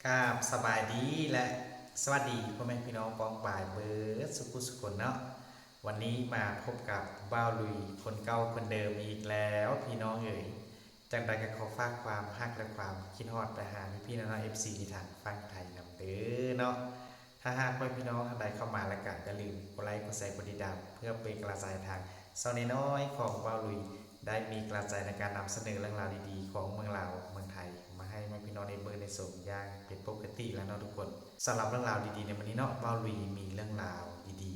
ກາບສະບາຍດີ ແລະ ສະຫວັດດີພໍ່ແມ່ພີ່ນ້ອງປ້ອງປາຍເບິດສຸຂູສຸຄົນເນາະ. ວັນນີ້ມາພົບກັບບ່າວລຸຍຄົນເກົ່າຄົນເດີມອີກແລ້ວພີ່ນ້ອງເອີຍ. ຈັ່ງໃດກໍຂໍຝາກຄວາມຮັກ ແລະ ຄວາມຄິດຮອດໄປຫາພີ່ໆນ້ອງໆ ເອັຟຊີ ທີ່ທາງຝັ່ງໄທນຳເດີເນາະ. ຖ້າຫາກວ່າພີ່ນ້ອງທ່ານໃດເຂົ້າມາແລ້ວກໍຢ່າລືມກົດໄລ ກົດແຊ ກົດຕິດຕາມ ເພື່ອເປັນກຳລັງໃຈໃຫ້ທາງຊ່ອງນ້ອຍໆຂອງບ່າວລຸຍ ໄດ້ມີກຳລັງໃຈໃນການນຳສະເໜີເລື່ອງລາວດີໆຂອງເມືອງລາວເມືອງໄທ ມາໃຫ້ແມ່ພີ່ນ້ອງໄດ້ເບິ່ງໄດ້ຊົມຢ່າງເປັນປົກກະຕິແລ້ວເນາະທຸກຄົນ. ສຳລັບເລື່ອງລາວດີໆໃນມື້ນີ້ເນາະ ບ່າວລຸຍມີເລື່ອງລາວດີ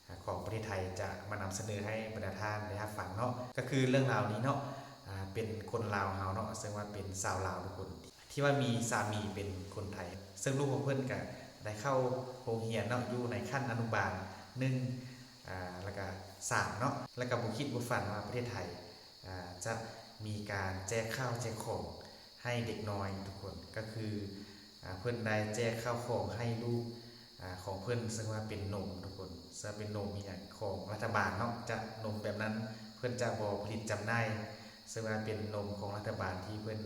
ໆ ອາ ຂອງປະເທດໄທຈະມານຳສະເໜີໃຫ້ບັນດາທ່ານໄດ້ຮັບຟັງເນາະ. ກໍຄືເລື່ອງລາວນີ້ເນາະ ອາ ເປັນຄົນລາວເຮົາເນາະ ເຊິ່ງວ່າເປັນຊາວລາວທຸກຄົນ ທີ່ວ່າມີສາມີເປັນຄົນໄທ ເຊິ່ງລູກຂອງເພິ່ນກະໄດ້ເຂົ້າໂຮງຮຽນເນາະ ຢູ່ໃນຂັ້ນອະນຸບານໜຶ່ງ ອາ ແລ້ວກະສາມເນາະ ແລ້ວກະບໍ່ຄິດບໍ່ຝັນວ່າປະເທດໄທ ອາ ຈະມີການແຈກເຂົ້າແຈກຂອງໃຫ້ເດັກນ້ອຍທຸກຄົນ. ກໍຄື ອາ ເພິ່ນໄດ້ແຈກເຂົ້າຂອງໃຫ້ລູກ ອາ ຂອງເພິ່ນ ເຊິ່ງວ່າເປັນນົມທຸກຄົນ ເຊິ່ງເປັນນົມອີ່ຫຍັງຂອງລັດຖະບານເນາະ ຈະນົມແບບນັ້ນ ເພິ່ນຈະບໍ່ຜະລິດຈຳໜ່າຍ ເຊິ່ງວ່າເປັນນົມຂອງລັດຖະບານທີ່ເພິ່ນ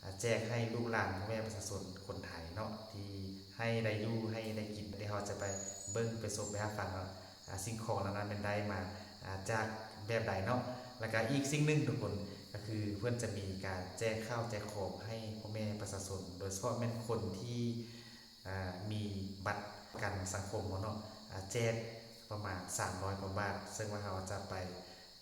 ອາ ແຈກໃຫ້ລູກຫຼານພໍ່ແມ່ປະຊາຊົນຄົນໄທເນາະ ທີ່ໃຫ້ໄດ້ຢູ່ໃຫ້ໄດ້ກິນ. ດຽວເຮົາຈະໄປເບິ່ງໄປຊົມໄປຮັບຟັງເນາະ ອາ ສິ່ງຂອງເຫຼົ່ານັ້ນແມ່ນໄດ້ມາ ອາ ຈາກແບບໃດເນາະ. ແລ້ວກະອີກສິ່ງໜຶ່ງທຸກຄົນ ກໍຄືເພິ່ນຈະມີການແຈກເຂົ້າແຈກຂອງໃຫ້ພໍ່ແມ່ປະຊາຊົນ ໂດຍສະເພາະແມ່ນຄົນທີ່ ອາ ມີບັດປະກັນສັງຄົມເຮົາເນາະ ອາ ແຈກປະມານສາມຮ້ອຍກວ່າບາດ ເຊິ່ງວ່າເຮົາຈະໄປ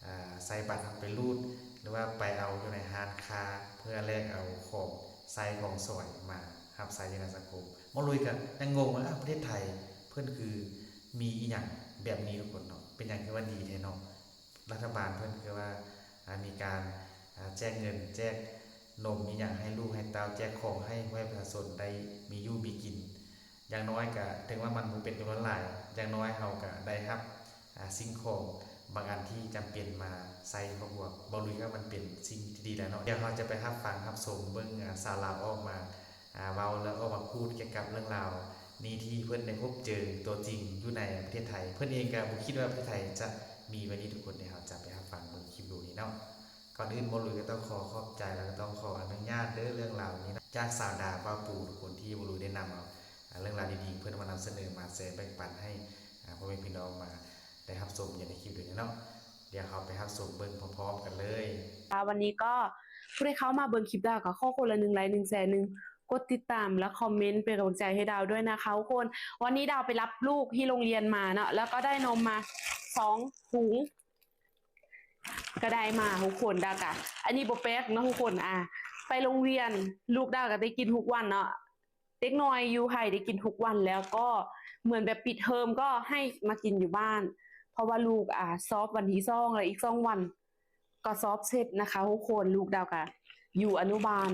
ອາ ໃຊ້ບັດເຮົາໄປຮູດ ຫຼືວ່າໄປເອົາຢູ່ໃນຮ້ານຄ້າ ເພື່ອແລກເອົາຂອງໃຊ້ຂອງສອຍມາຮັບໃຊ້ຢູ່ໃນສັງຄົມ. ໝໍລຸຍກໍຍັງງົງວ່າ ອາ ປະເທດໄທເພິ່ນຄືມີອີ່ຫຍັງແບບນີ້ທຸກຄົນເນາະ ເປັນຫຍັງຄືວ່າດີແທ້ເນາະ. ລັດຖະບານເພິ່ນຄືວ່າ ອາ ມີການ ອາ ແຈກເງິນແຈກນົມອີ່ຫຍັງໃຫ້ລູກໃຫ້ເຕົ້າ ແຈກຂອງໃຫ້ ໃຫ້ປະຊາຊົນໄດ້ມີຢູ່ມີກິນ. ຢ່າງໜ້ອຍກະເຖິງວ່າມັນບໍ່ເປັນຈຳນວນຫຼາຍ ຢ່າງໜ້ອຍເຮົາກະໄດ້ຮັບ ອາ ສິ່ງຂອງບາງອັນທີ່ຈຳເປັນມາໃຊ້ໃນຄອບຄົວ. ເວົ້າລຸຍວ່າມັນເປັນສິ່ງທີ່ດີແລ້ວເນາະ. ດຽວເຮົາຈະໄປຮັບຟັງຮັບຊົມເບິ່ງ ອາ ສາວລາວອອກມາ ອາ ເວົ້າ ແລະ ອອກມາພູດກ່ຽວກັບເລື່ອງລາວນີ້ ທີ່ເພິ່ນໄດ້ພົບເຈີຕົວຈິງຢູ່ໃນປະເທດໄທ. ເພິ່ນເອງກໍບໍ່ຄິດວ່າປະເທດໄທຈະມີແບບນີ້ທຸກຄົນ. ດຽວເຮົາຈະໄປຮັບຟັງເບິ່ງຄລິບວິດີໂອນີ້ເນາະ. ກ່ອນອື່ນ ໝໍລຸຍກໍຕ້ອງຂໍຂອບໃຈ ແລ້ວກໍຕ້ອງຂໍອະນຸຍາດເດີ ເລື່ອງລາວນີ້ເນາະ ຈາກສາວດາວ ບ່າວປູ ທຸກຄົນ ທີ່ໝໍລຸຍໄດ້ນຳເອົາ ອາ ເລື່ອງລາວດີໆຂອງເພິ່ນມານຳສະເໜີ ມາແຊແບ່ງປັນໃຫ້ ອາ ພໍ່ແມ່ພີ່ນ້ອງມາໄດ້ຮັບຊົມຢູ່ໃນຄລິບວິດີໂອນີ້ເນາະ. ດຽວເຮົາໄປຮັບຊົມເບິ່ງພ້ອມໆກັນເລີຍ. ອ່າ ວັນນີ້ກໍຜູ້ໃດເຂົ້າມາເບິ່ງຄລິບດາວກໍຂໍຄົນລະໜຶ່ງໄລ ໜຶ່ງແຊ ໜຶ່ງກົດຕິດຕາມ ແລະ ຄອມເມັນເປັນກຳລັງໃຈໃຫ້ດາວດ້ວຍນະຄະທຸກຄົນ. ວັນນີ້ດາວໄປຮັບລູກທີ່ໂຮງຮຽນມາເນາະ ແລ້ວກໍໄດ້ນົມມາສອງຖົງ ກໍໄດ້ມາທຸກຄົນ. ດາວກະ ອັນນີ້ບໍ່ແປກເນາະທຸກຄົນ ອາ ໄປໂຮງຮຽນ ລູກດາວກໍໄດ້ກິນທຸກວັນເນາະ. ເດັກນ້ອຍຢູ່ໄທໄດ້ກິນທຸກວັນ ແລ້ວກໍເໝືອນແບບປິດເທີມກໍໃຫ້ມາກິນຢູ່ບ້ານ ເພາະວ່າລູກ ອາ ສອບວັນທີສອງ ແລ້ວອີກສອງວັນກໍສອບເສັດນະຄະທຸກຄົນ. ລູກດາວກະຢູ່ອະນຸບານ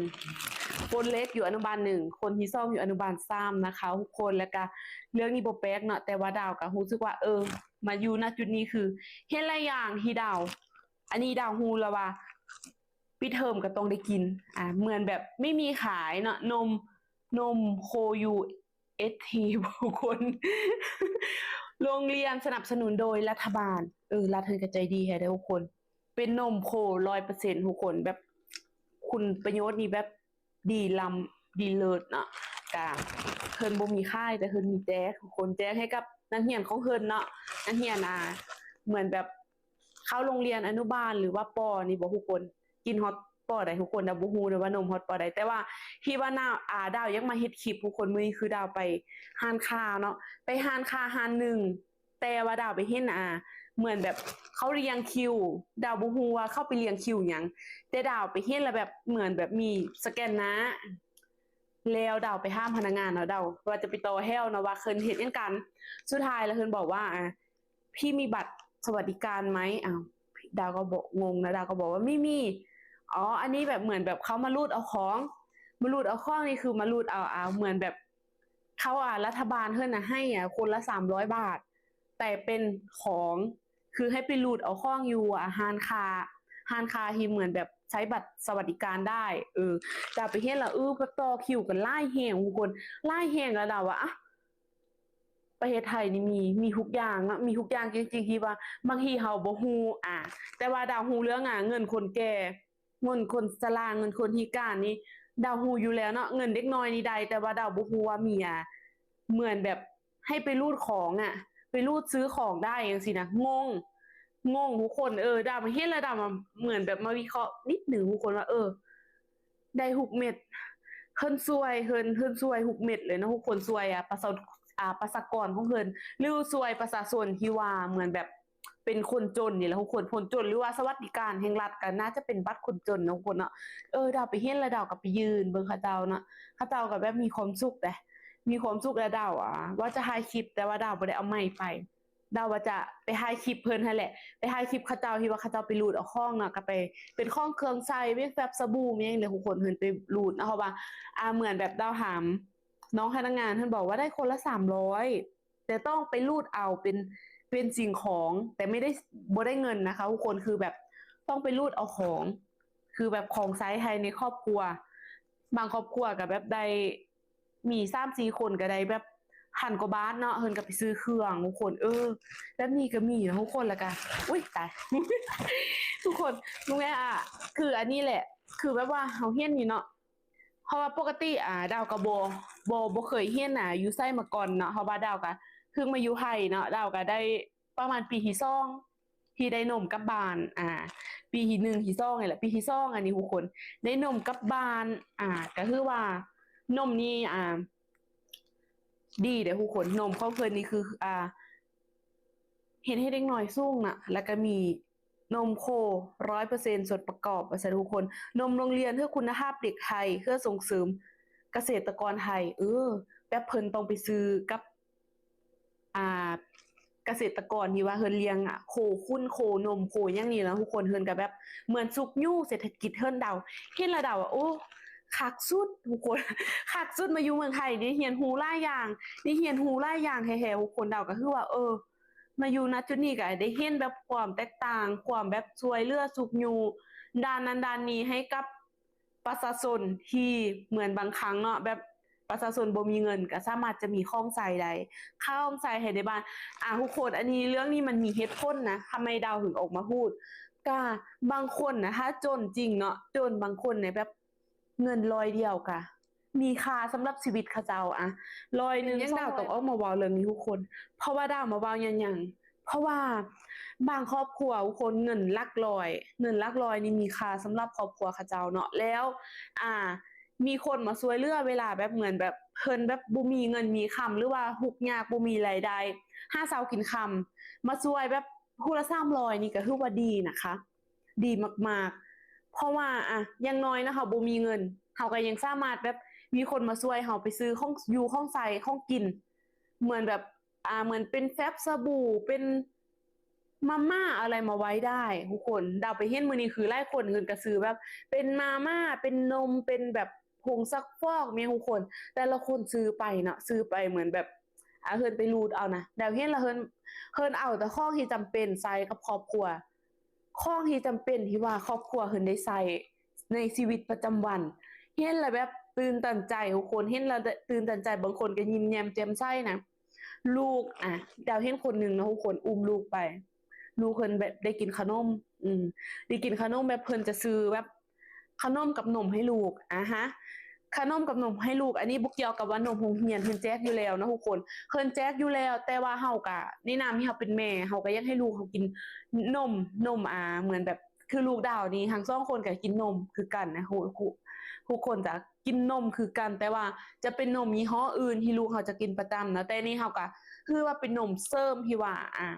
ຄົນເລັກຢູ່ອະນຸບານໜຶ່ງ ຄົນທີສອງຢູ່ອະນຸບານສາມນະຄະທຸກຄົນ. ແລ້ວກະເລື່ອງນີ້ບໍ່ແປກເນາະ ແຕ່ວ່າດາວກະຮູ້ສຶກວ່າ ເອີ ມາຢູ່ ນະ ຈຸດນີ້ຄືເຫັນຫຼາຍຢ່າງທີ່ດາວ ອັນນີ້ດາວຮູ້ແລ້ວວ່າ ປິດເທີມກໍຕ້ອງໄດ້ກິນ ອາ ເໝືອນແບບໄມ່ມີຂາຍເນາະ ນົມ ນົມໂຄຢູເອສທີ ທຸກຄົນ. ໂຮງຮຽນສະໜັບສະໜູນໂດຍລັດຖະບານ ເອີ ລັດເພິ່ນກໍໃຈດີແທ້ເດີທຸກຄົນ. ເປັນນົມໂຄຮ້ອຍເປີເຊັນທຸກຄົນ ແບບຄຸນປະໂຫຍດນີ້ແບບດີລ້ຳດີເລີດເນາະ. ກະເພິ່ນບໍ່ມີຂາຍ ແຕ່ເພິ່ນມີແຈກທຸກຄົນ ແຈກໃຫ້ກັບນັກຮຽນຂອງເພິ່ນເນາະ ນັກຮຽນ ອາ ເໝືອນແບບ ເຂົ້າໂຮງຮຽນອະນຸບານ ຫຼືວ່າ ປ ນີ້ບໍ່ ທຸກຄົນ ກິນຮອດ ປ ໃດ ທຸກຄົນ ດາວບໍ່ຮູ້ເດີວ່ານົມຮອດ ປ ໃດ. ແຕ່ວ່າທີ່ວ່າ ອາ ດາວຢາກມາເຮັດຄລິບທຸກຄົນ ມື້ນີ້ຄືດາວໄປຮ້ານຄ້າເນາະ ໄປຮ້ານຄ້າຮ້ານໜຶ່ງ ແຕ່ວ່າດາວໄປເຫັນ ອາ ເໝືອນແບບເຂົາລຽງຄິວ ດາວບໍ່ຮູ້ວ່າເຂົາໄປລຽງຄິວຫຍັງ ແຕ່ດາວໄປເຫັນແລ້ວແບບເໝືອນແບບມີສະແກນໜ້າ ແລ້ວດາວໄປຖາມພະນັກງານເນາະ ດາວວ່າຈະໄປຕໍ່ແຖວເນາະ ວ່າເພິ່ນເຮັດຫຍັງກັນ ສຸດທ້າຍແລ້ວເພິ່ນບອກວ່າ ອາ ພີ່ມີບັດສະຫວັດດີການໄໝ? ອ້າວ ດາວກໍບອກ ງົງນະ ດາວກໍບອກວ່າ ມີ ມີ. ອໍ ອັນນີ້ແບບເໝືອນແບບເຂົາມາຮູດເອົາຂອງ ມາຮູດເອົາຂອງນີ້ຄືມາຮູດເອົາ ອາ ເໝືອນແບບເຂົາ ອາ ລັດຖະບານເພິ່ນນະໃຫ້ ອາ ຄົນລະສາມຮ້ອຍບາດ ແຕ່ເປັນຂອງ ຄືໃຫ້ໄປຮູດເອົາຂອງຢູ່ ອາ ຮ້ານຄ້າ ຮ້ານຄ້າທີ່ເໝືອນແບບໃຊ້ບັດສະຫວັດດີການໄດ້ ເອີ ດາວໄປເຫັນລະ ເອີ ກໍຕໍ່ຄິວກັນຫຼາຍແຮງທຸກຄົນ ຫຼາຍແຮງ ລະດາວວ່າ ອາ ປະເທດໄທນີ້ມີ ມີທຸກຢ່າງເນາະ ມີທຸກຢ່າງຈິງໆ ທີ່ວ່າບາງທີເຮົາບໍ່ຮູ້ ອາ ແຕ່ວ່າດາວຮູ້ເລື່ອງ ອາ ເງິນຄົນແກ່ ເງິນຄົນຊະລາ ເງິນຄົນພິການນີ້ ດາວຮູ້ຢູ່ແລ້ວເນາະ ເງິນເດັກນ້ອຍນີ້ໄດ້ ແຕ່ວ່າດາວບໍ່ຮູ້ວ່າມີ ອ່າ ເໝືອນແບບໃຫ້ໄປຮູດຂອງອະ ໄປຮູດຊື້ຂອງໄດ້ຈັ່ງຊີ້ນະ ງົງ ງົງທຸກຄົນ. ເອີ ດາວມາເຫັນແລ້ວ ດາວມາເໝືອນແບບມາວິເຄາະນິດໜຶ່ງທຸກຄົນວ່າ ເອີ ໄດ້ທຸກເມັດ ເພິ່ນຊ່ວຍ ເພິ່ນ ເພິ່ນຊ່ວຍທຸກເມັດເລີຍເນາະທຸກຄົນ ຊ່ວຍ ອ່າ ປະຊາ ອ່າ ປະຊາກອນຂອງເພິ່ນ ຫຼື ຊ່ວຍປະຊາຊົນທີ່ວ່າເໝືອນແບບ ເປັນຄົນຈົນນີ້ແຫຼະທຸກຄົນ ຄົນຈົນ ຫຼືວ່າສະຫວັດດີການແຫ່ງລັດ ກໍໜ້າຈະເປັນບັດຄົນຈົນເນາະທຸກຄົນເນາະ. ເອີ ດາວໄປເຫັນແລ້ວ ດາວກໍໄປຢືນເບິ່ງເຂົາເຈົ້າເນາະ ເຂົາເຈົ້າກໍແບບມີຄວາມສຸກເດ້ ມີຄວາມສຸກ. ແລ້ວດາວ ອ່າ ວ່າຈະຖ່າຍຄລິບ ແຕ່ວ່າດາວບໍ່ໄດ້ເອົາໄມໄປ ດາວວ່າຈະໄປຖ່າຍຄລິບເພິ່ນຫັ້ນແຫຼະ ໄປຖ່າຍຄລິບເຂົາເຈົ້າທີ່ວ່າເຂົາເຈົ້າໄປຮູດເອົາຂອງເນາະ ກໍໄປ ເປັນຂອງເຄື່ອງໃຊ້ ເປັນແຟ້ບ ສະບູ ແມ່ນຫຍັງເດທຸກຄົນ ເພິ່ນໄປຮູດເນາະ. ເພາະວ່າ ອ່າ ເໝືອນແບບດາວຖາມ ນ້ອງພະນັກງານເພິ່ນບອກວ່າໄດ້ຄົນລະສາມຮ້ອຍ ແຕ່ຕ້ອງໄປຮູດເອົາເປັນ ເປັນສິ່ງຂອງ ແຕ່ໄມ່ໄດ້ ບໍ່ໄດ້ເງິນນະຄະທຸກຄົນ ຄືແບບຕ້ອງໄປຮູດເອົາຂອງ ຄືແບບຂອງໃຊ້ພາຍໃນຄອບຄົວ ບາງຄອບຄົວກໍແບບໄດ້ມີສາມສີ່ຄົນ ກໍໄດ້ແບບພັນກວ່າບາດເນາະ ເພິ່ນກໍໄປຊື້ເຄື່ອງທຸກຄົນ. ເອີ ແບບນີ້ກໍມີນະທຸກຄົນ. ແລ້ວກໍ ອຸ້ຍ ຕາຍ ທຸກຄົນ ລຸງແອອາ ຄືອັນນີ້ແຫຼະ ຄືແບບວ່າເຮົາເຫັນນີ້ເນາະ ເພາະວ່າປົກກະຕິ ອ່າ ດາວກໍບໍ່ ບໍ່ ບໍ່ເຄີຍເຫັນ ອ່າ ຢູ່ໃສມາກ່ອນເນາະ ເພາະວ່າດາວກໍເພິ່ງມາຢູ່ໄທເນາະ ດາວກໍໄດ້ປະມານປີທີສອງ ທີ່ໄດ້ນົມກັບບ້ານ ອ່າ ປີທີໜຶ່ງ ທີສອງນີ້ແຫຼະ ປີທີສອງ ອັນນີ້ທຸກຄົນ ໄດ້ນົມກັບບ້ານ ອ່າ ກໍຄືວ່ານົມນີ້ ອ່າ ດີເດ້ທຸກຄົນ ນົມຂອງເພິ່ນນີ້ຄື ອ່າ ເຮັດໃຫ້ເດັກນ້ອຍສູງນະ ແລ້ວກໍມີນົມໂຄຮ້ອຍເປີເຊັນ ສ່ວນປະກອບວ່າຊັ້ນທຸກຄົນ ນົມໂຮງຮຽນເພື່ອຄຸນນະພາບເດັກໄທ ເພື່ອສົ່ງເສີມກະເສດຕະກອນໄທ. ເອີ ແບບເພິ່ນຕ້ອງໄປຊື້ກັບ ອ່າ ກະເສດຕະກອນທີ່ວ່າເພິ່ນລ້ຽງໂຄຂຸ້ນ ໂຄນົມ ໂຄຫຍັງນີ້ນະທຸກຄົນ ເພິ່ນກໍແບບເໝືອນຊຸກຍູ້ເສດຖະກິດເຮືອນດາວ ເຫັນແລ້ວດາວວ່າ ໂອ້ ຄັກສຸດທຸກຄົນ ຄັກສຸດ ມາຢູ່ເມືອງໄທໄດ້ຮຽນຮູ້ຫຼາຍຢ່າງ ໄດ້ຮຽນຮູ້ຫຼາຍຢ່າງແທ້ໆທຸກຄົນ. ດາວກໍຄືວ່າ ເອີ ມາຢູ່ ນະ ຈຸດນີ້ກໍໄດ້ເຫັນແບບຄວາມແຕກຕ່າງ ຄວາມແບບຊ່ວຍເຫຼືອຊຸກຍູ້ດ້ານນັ້ນດ້ານນີ້ໃຫ້ກັບປະຊາຊົນ ທີ່ເໝືອນບາງຄັ້ງເນາະ ແບບປະຊາຊົນບໍ່ມີເງິນກໍສາມາດຈະມີຂອງໃຊ້ໄດ້ ຄ່າຂອງໃຊ້ໃຫ້ໃນບ້ານ. ອ່າ ທຸກຄົນ ອັນນີ້ ເລື່ອງນີ້ມັນມີເຫດຜົນນະ ທຳໄມດາວເຖິງອອກມາພູດ ກະບາງຄົນນະ ຖ້າຈົນຈິງເນາະ ຈົນ ບາງຄົນນະແບບ ເງິນຮ້ອຍດຽວກະມີຄ່າສຳລັບຊີວິດເຂົາເຈົ້າ ອະ ຮ້ອຍໜຶ່ງ ເປັນຫຍັງດາວຕ້ອງອອກມາເວົ້າເລື່ອງນີ້ທຸກຄົນ ເພາະວ່າດາວມາເວົ້າຍ້ອນຫຍັງ ເພາະວ່າບາງຄອບຄົວທຸກຄົນ ເງິນຫຼັກຮ້ອຍ ເງິນຫຼັກຮ້ອຍນີ້ມີຄ່າສຳລັບຄອບຄົວເຂົາເຈົ້າເນາະ ແລ້ວ ອ່າ ມີຄົນມາຊ່ວຍເຫຼືອເວລາແບບເໝືອນແບບເພິ່ນແບບບໍ່ມີເງິນມີຄຳ ຫຼືວ່າທຸກຍາກບໍ່ມີລາຍໄດ້ ຫາເຊົ້າກິນຄ່ຳ ມາຊ່ວຍແບບຜູ້ລະສາມຮ້ອຍນີ້ກະຖືວ່າດີນະຄະ. ດີມາກໆ ເພາະວ່າ ອະ ຢ່າງໜ້ອຍນະ ເຮົາບໍ່ມີເງິນ ເຮົາກໍຍັງສາມາດແບບມີຄົນມາຊ່ວຍເຮົາໄປຊື້ຂອງຢູ່ຂອງໃຊ້ຂອງກິນ ເໝືອນແບບ ອາ ເໝືອນເປັນແຟັບ ສະບູ ເປັນມາມ່າ ອະໄລມາໄວ້ໄດ້ທຸກຄົນ. ດາວໄປເຫັນມື້ນີ້ຄືຫຼາຍຄົນເພິ່ນກໍຊື້ແບບເປັນມາມ່າ ເປັນນົມ ເປັນແບບ ຜົງຊັກຟອກ ແມ່ນທຸກຄົນ ແຕ່ລະຄົນຊື້ໄປເນາະ ຊື້ໄປເໝືອນແບບ ອາ ເພິ່ນໄປຮູດເອົານະ ດາວເຫັນລະເພິ່ນ ເພິ່ນເອົາແຕ່ຂອງທີ່ຈຳເປັນໃຊ້ກັບຄອບຄົວ ຂອງທີ່ຈຳເປັນທີ່ວ່າຄອບຄົວເພິ່ນໄດ້ໃຊ້ໃນຊີວິດປະຈຳວັນ ເຫັນລະແບບຕື່ນຕັນໃຈທຸກຄົນ ເຫັນລະຕື່ນຕັນໃຈ ບາງຄົນກໍຍິ້ມແຍ້ມແຈ່ມໃສນະ. ລູກ ອາ ດາວເຫັນຄົນໜຶ່ງເນາະທຸກຄົນ ອຸ້ມລູກໄປ ລູກເພິ່ນແບບໄດ້ກິນຂະໜົມ ອືມ ໄດ້ກິນຂະໜົມ ແບບເພິ່ນຈະຊື້ແບບ ຂະໜົມກັບນົມໃຫ້ລູກ ອາຮະ ຂະໜົມກັບນົມໃຫ້ລູກ ອັນນີ້ບໍ່ກ່ຽວກັບວ່ານົມໂຮງຮຽນ ເພິ່ນແຈກຢູ່ແລ້ວເນາະທຸກຄົນ ເພິ່ນແຈກຢູ່ແລ້ວ ແຕ່ວ່າເຮົາກະໃນນາມທີ່ເຮົາເປັນແມ່ ເຮົາກະຢາກໃຫ້ລູກເຮົາກິນນົມ ນົມ ອາ ເໝືອນແບບ ຄືລູກດາວນີ້ ທັງສອງຄົນກະກິນນົມຄືກັນນະ ທຸກ ທຸກ ທຸກຄົນຈະກິນນົມຄືກັນ ແຕ່ວ່າຈະເປັນນົມຍີ່ຫໍ້ອື່ນທີ່ລູກເຮົາຈະກິນປະຈຳເນາະ ແຕ່ນີ້ເຮົາກະຄືວ່າເປັນນົມເສີມທີ່ວ່າ ອາ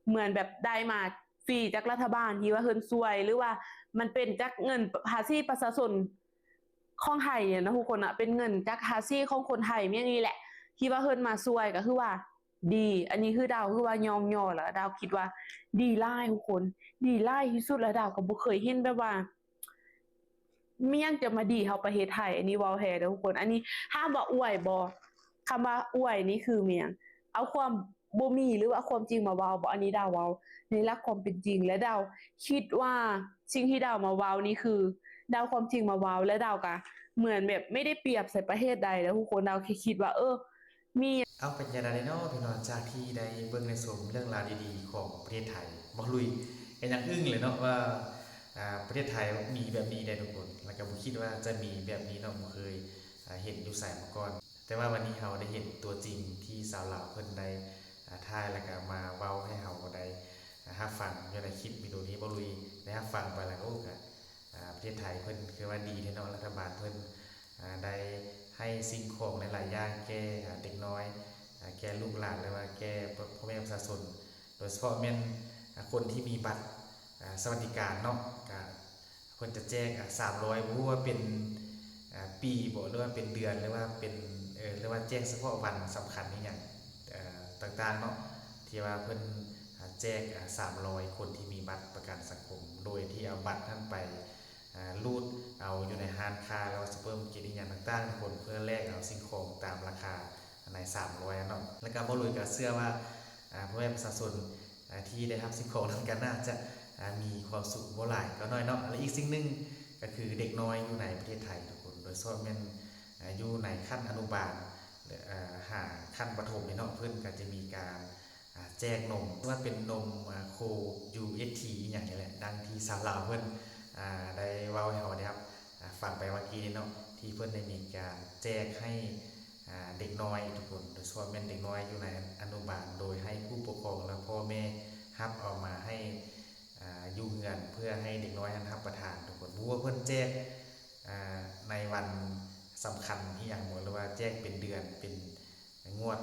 ເໝືອນແບບໄດ້ມາຟຣີຈາກລັດຖະບານທີ່ວ່າເພິ່ນຊ່ວຍ ຫຼືວ່າມັນເປັນຈາກເງິນພາສີປະຊາຊົນຂອງໄທເນາະທຸກຄົນເນາະ ເປັນເງິນຈາກພາສີຂອງຄົນໄທແມ່ນນີ້ແຫຼະ ທີ່ວ່າເພິ່ນມາຊ່ວຍ ກໍຄືວ່າດີ ອັນນີ້ຄືດາວຄືວ່າຍ້ອງຍໍ ແລ້ວດາວຄິດວ່າດີຫຼາຍທຸກຄົນ ດີຫຼາຍທີ່ສຸດ ແລ້ວດາວກໍບໍ່ເຄີຍເຫັນແບບວ່າ ມີຫຍັງຈະມາດີເທົ່າປະເທດໄທ ອັນນີ້ເວົ້າແທ້ເດີທຸກຄົນ ອັນນີ້ຖາມວ່າອວຍບໍ່ ຄຳວ່າອວຍນີ້ຄືແມ່ນຫຍັງ ເອົາຄວາມບໍ່ມີ ຫຼືວ່າຄວາມຈິງມາເວົ້າບໍ່ ອັນນີ້ດາວເວົ້າໃນຫຼັກຄວາມເປັນຈິງ ແລະດາວຄິດວ່າສິ່ງທີ່ດາວມາເວົ້ານີ້ຄືດາວຄວາມຈິງມາເວົ້າ ແລະດາວກະເໝືອນແບບໄມ່ໄດ້ປຽບໃສ່ປະເທດໃດເດີທຸກຄົນ ດາວແຄ່ຄິດວ່າ ເອີ ມີ ເອົາ ເປັນຈັ່ງໃດເນາະພີ່ນ້ອງ ຈາກທີ່ໄດ້ເບິ່ງໄດ້ຊົມເລື່ອງລາວດີໆຂອງປະເທດໄທ ບັກລຸຍກໍຍັງອຶ້ງເລີຍເນາະວ່າ ອ່າ ປະເທດໄທມີແບບນີ້ໄດ໋ທຸກຄົນ ແລ້ວກໍບໍ່ຄິດວ່າຈະມີແບບນີ້ເນາະ ບໍ່ເຄີຍ ອ່າ ເຫັນຢູ່ໃສມາກ່ອນ. ແຕ່ວ່າວັນນີ້ເຮົາໄດ້ເຫັນຕົວຈິງທີ່ສາວລາວເພິ່ນໄດ້ ອ່າ ຖ່າຍ ແລ້ວກໍມາເວົ້າໃຫ້ເຮົາໄດ້ ອ່າ ຮັບຟັງຢູ່ໃນຄລິບວິດີໂອນີ້. ບ່າວລຸຍໄດ້ຮັບຟັງໄປແລ້ວກໍ ໂອ້ ກໍ ອ່າ ປະເທດໄທເພິ່ນຄືວ່າດີແທ້ເນາະ ລັດຖະບານເພິ່ນ ອ່າ ໄດ້ໃຫ້ສິ່ງຂອງຫຼາຍໆຢ່າງແກ່ ອ່າ ເດັກນ້ອຍ ອ່າ ແກ່ລູກຫຼານ ຫຼືວ່າແກ່ ພໍ່ແມ່ປະຊາຊົນ ໂດຍສະເພາະແມ່ນ ອ່າ ຄົນທີ່ມີບັດ ອ່າ ສະຫວັດດີການເນາະ ກະເພິ່ນຈະແຈກ ອ່າ ສາມຮ້ອຍ ບໍ່ຮູ້ວ່າເປັນ ອ່າ ປີບໍ ຫຼືວ່າເປັນເດືອນ ຫຼືວ່າເປັນ ເອີ ຫຼືວ່າແຈກສະເພາະວັນສຳຄັນອີ່ຫຍັງ ເອີ ຕ່າງໆເນາະ ທີ່ວ່າເພິ່ນ ອ່າ ແຈກ ອ່າ ສາມຮ້ອຍຄົນທີ່ມີບັດປະກັນສັງຄົມ ໂດຍທີ່ເອົາບັດນັ້ນໄປ ອ່າ ຮູດເອົາຢູ່ໃນຮ້ານຄ້າ ຫຼືວ່າຊຸບເປີມາເກັດອີ່ຫຍັງຕ່າງໆທຸກຄົນ ເພື່ອແລກເອົາສິ່ງຂອງຕາມລາຄາໃນສາມຮ້ອຍເນາະ. ແລ້ວກໍບ່າວລຸຍກໍເຊື່ອວ່າ ອ່າ ພໍ່ແມ່ປະຊາຊົນ ອ່າ ທີ່ໄດ້ຮັບສິ່ງຂອງນັ້ນກໍໜ້າຈະ ອ່າ ມີຄວາມສຸກບໍ່ຫຼາຍກໍໜ້ອຍເນາະ. ແລະ ອີກສິ່ງໜຶ່ງກໍຄືເດັກນ້ອຍຢູ່ໃນປະເທດໄທທຸກຄົນ ໂດຍສະເພາະແມ່ນ ອ່າ ຢູ່ໃນຂັ້ນອະນຸບານ ຫຼື ຫາຂັ້ນປະຖົມນີ້ເນາະ ເພິ່ນກໍຈະມີການ ອ່າ ແຈກນົມ ວ່າເປັນນົມ ອ່າ ໂຄ ຢູເອັດທີ ອີ່ຫຍັງນີ້ແຫຼະ ດັ່ງທີ່ສາວລາວເພິ່ນ ອ່າ ໄດ້ເວົ້າໃຫ້ເຮົາໄດ້ຮັບ ອ່າ ຟັງໄປເມື່ອກີ້ນີ້ເນາະ ທີ່ເພິ່ນໄດ້ມີການແຈກໃຫ້ ອ່າ ເດັກນ້ອຍທຸກຄົນ ໂດຍສະເພາະແມ່ນເດັກນ້ອຍຢູ່ໃນອະນຸບານ ໂດຍໃຫ້ຜູ້ປົກຄອງ ແລະ ພໍ່ແມ່ຮັບເອົາມາໃຫ້ ອ່າ ຢູ່ເຮືອນ ເພື່ອໃຫ້ເດັກນ້ອຍຫັ້ນຮັບປະທານທຸກຄົນ. ບໍ່ຮູ້ວ່າເພິ່ນແຈກ ອ່າ ໃນວັນສຳຄັນອີ່ຫຍັງບໍ ຫຼືວ່າແຈກເປັນເດືອນ ເປັນງວດ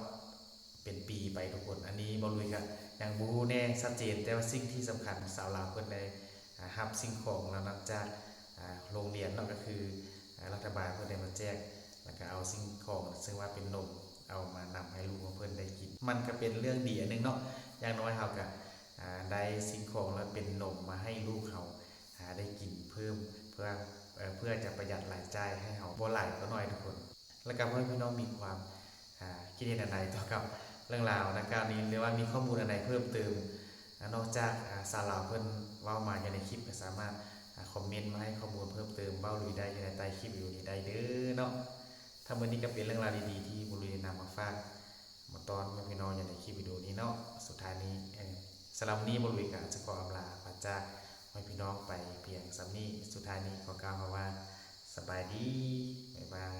ເປັນປີໄປທຸກຄົນ. ອັນນີ້ບ່າວລຸຍກະຍັງບໍ່ຮູ້ແນ່ຊັດເຈນ ແຕ່ວ່າສິ່ງທີ່ສຳຄັນ ສາວລາວເພິ່ນໄດ້ ອ່າ ຮັບສິ່ງຂອງເຫຼົ່ານັ້ນຈາກ ອ່າ ໂຮງຮຽນເນາະ ກໍຄື ອ່າ ລັດຖະບານເພິ່ນໄດ້ມາແຈກ ແລ້ວກໍເອົາສິ່ງຂອງ ເຊິ່ງວ່າເປັນນົມ ເອົາມານຳໃຫ້ລູກຂອງເພິ່ນໄດ້ກິນ ມັນກໍເປັນເລື່ອງດີອັນໜຶ່ງເນາະ. ຢ່າງໜ້ອຍເຮົາກໍ ອ່າ ໄດ້ສິ່ງຂອງ ແລະ ເປັນນົມມາໃຫ້ລູກເຮົາ ອ່າ ໄດ້ກິນເພີ່ມ ເພື່ອ ເພື່ອຈະປະຢັດລາຍຈ່າຍໃຫ້ເຮົາ ບໍ່ຫຼາຍກໍໜ້ອຍທຸກຄົນ. ແລ້ວກໍພໍ່ແມ່ພີ່ນ້ອງມີຄວາມ ອ່າ ຄິດເຫັນອັນໃດຕໍ່ກັບເລື່ອງລາວດັ່ງກ່າວນີ້ ຫຼືວ່າມີຂໍ້ມູນອັນໃດເພີ່ມເຕີມ ອ່າ ນອກຈາກ ອ່າ ສາວລາວເພິ່ນເວົ້າມາຢູ່ໃນຄລິບ ກໍສາມາດ ອ່າ ຄອມເມັນມາໃຫ້ຂໍ້ມູນເພີ່ມເຕີມບ່າວລຸຍໄດ້ຢູ່ໃນໃຕ້ຄລິບວິດີໂອນີ້ໄດ້ເດີເນາະ. ທັງໝົດນີ້ກໍເປັນເລື່ອງລາວດີໆທີ່ບ່າວລຸຍໄດ້ນຳມາຝາກ ມາຕ້ອນພໍ່ແມ່ພີ່ນ້ອງຢູ່ໃນຄລິບວິດີໂອນີ້ເນາະ. ສຸດທ້າຍນີ້ ເອີ ສຳລັບມື້ນີ້ບ່າວລຸຍກໍຈະຂໍອຳລາປາຈາກພໍ່ແມ່ພີ່ນ້ອງໄປພຽງສ່ຳນີ້. ສຸດທ້າຍນີ້ຂໍກ່າວຄຳວ່າ ສະບາຍດີ ບາຍບາຍ.